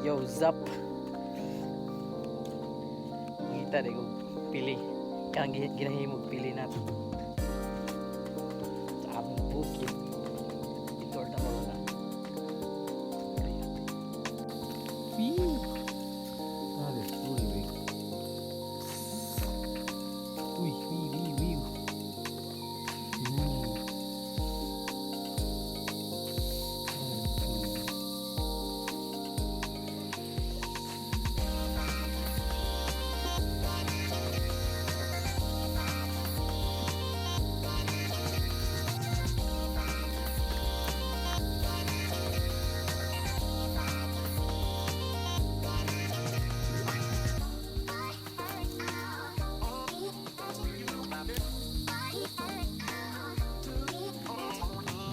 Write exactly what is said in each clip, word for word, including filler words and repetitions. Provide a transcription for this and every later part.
Yo, zap. Kita di ko pili. Ang gi- ginahimog pili natin. Sa among bukid. Ito ang tawag na. Wee! Ah, there's three, wait. Uy, wee, wee, wee. Uy.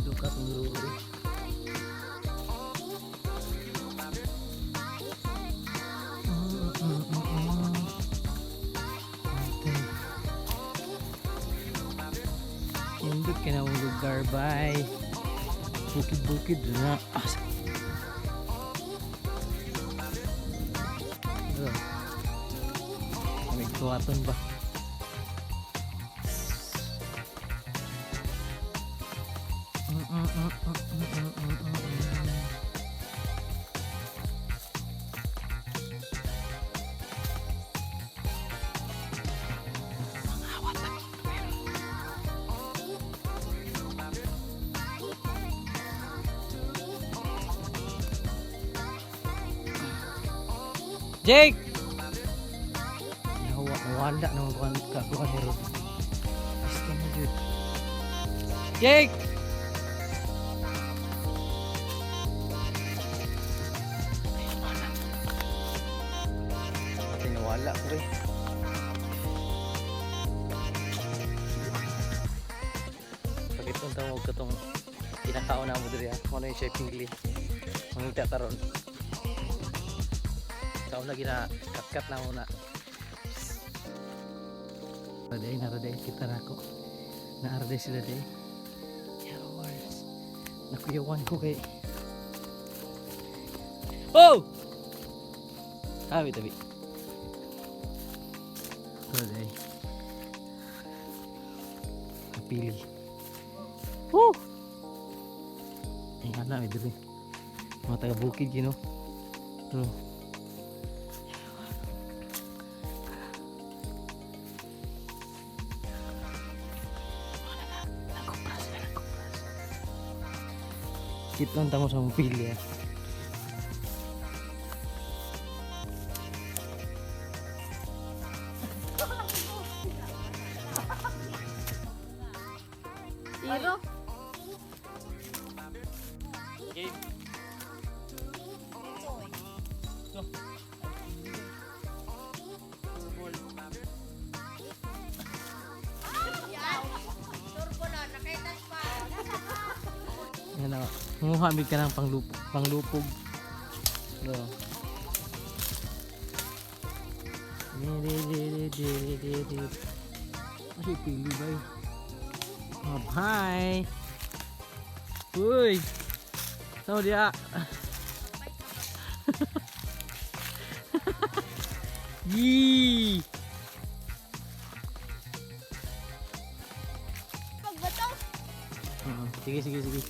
Duka, pangururi. Nindot ka na mong lugar, bay. Bukid-bukid na. Ah, sa- Ano? May tuwaton ba? Jake! Nawa-, nawala na ang kuwan, kakuha ni Rod. Gusto mo, Jake? Jake! Nawala ko, eh. Pakita ang tawag katong kinakaon namo diri, ha? Kung ano yung siya pinili. Mangita karon. Kaon na gina, katkat na muna. Raday, naraday, kita na ako. Naaraday sila, day. Yawars. Nakuyawan ko kay. Oh! Tabi, tabi. Raday. Napili. Woo! Ay, ana, may diri. Mga taga-bukid, you know. Pero, kita ang tamo sa mong pili, ah. Iro. Game. Yan o. Manguha mi ka ng panglup-, panglupog. So. Di, di, di. Kasi pili ba eh? Mabhay! Uy! Tama diya! Yee! Pagbato! Oo. Sige, sige, sige.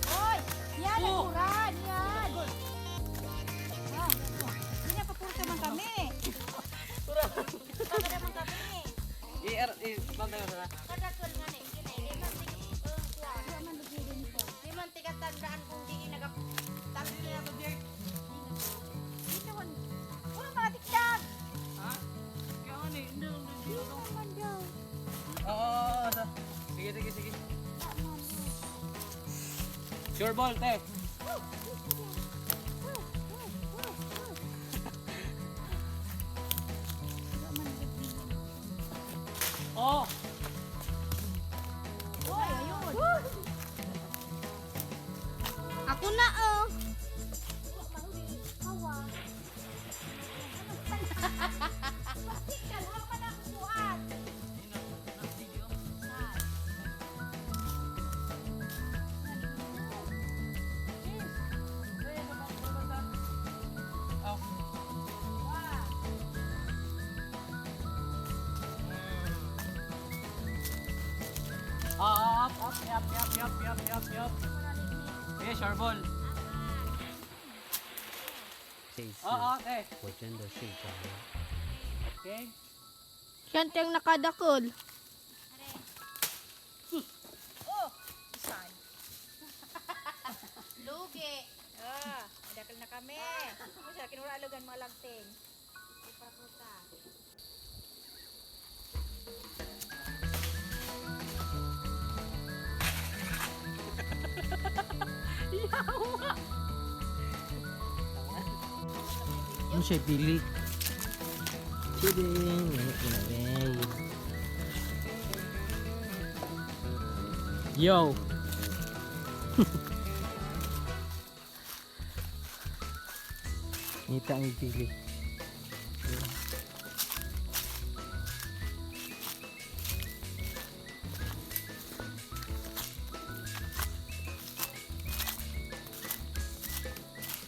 Hoy! Yan, naguran! Yan! Ah, hindi na, papurta man kami. Papurta man kami. I-, i-, bantay mo sana. Kadakol nga ni, yun eh, di man sige, eh, kuwan. Di man tigatandaan kung di nagap-, talo na ako, Jerk. Dito man. Puro mga tikdan. Ha? Kaya nga ni, hindi, hindi, hindi. Di naman daw. Oo, oo, oo. Sige, sige, sige. Sure ball, te. Up, up, yap, yap, yap, yap, yap, yap. Okay, sure ball. 这一次 Oo, okay. 我真的睡着了。 Okay. Siya tiyang nakadakol. Oh, isan. Lugi. Ah, madakal na kami. Ano siya, kinuralogan mga lagting. Iprakota. Ano siya, pili? Kidding. Yo. Ngita ang pili.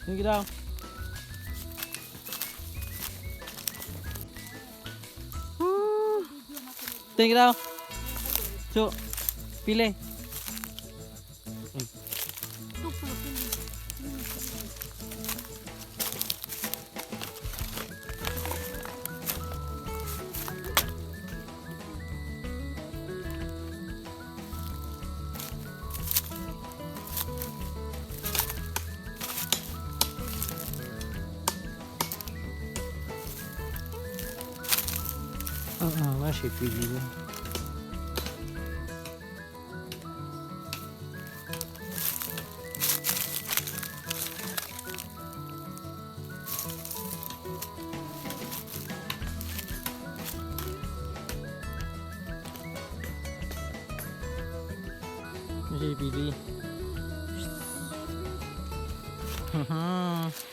Tingin daw. Tingin daw. So, pili. Oo, nga siya pili mo. Ano siya pili? Haha.